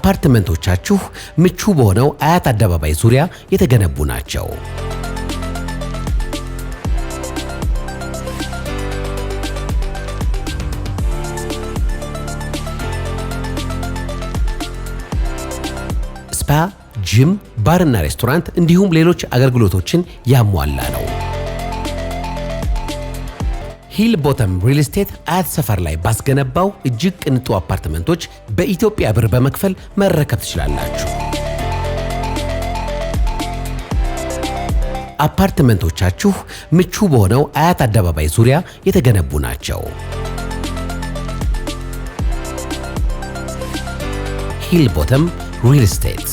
አፓርትመንቶቻችሁ ምቹ በሆነው አያት አደባባይ ዙሪያ የተገነቡ ናቸው። Spa፣ gym፣ ባርና ሬስቶራንት እንዲሁም ሌሎች አገልግሎቶችን ያሟላ ነው። ሂል ቦተም ሪል ስቴት አያት ሰፈር ላይ ባስገነባው እጅግ ቅንጡ አፓርትመንቶች በኢትዮጵያ ብር በመክፈል መረከብ ትችላላችሁ። አፓርትመንቶቻችሁ ምቹ በሆነው አያት አደባባይ ዙሪያ የተገነቡ ናቸው። ሂል ቦተም ሪል ስቴት።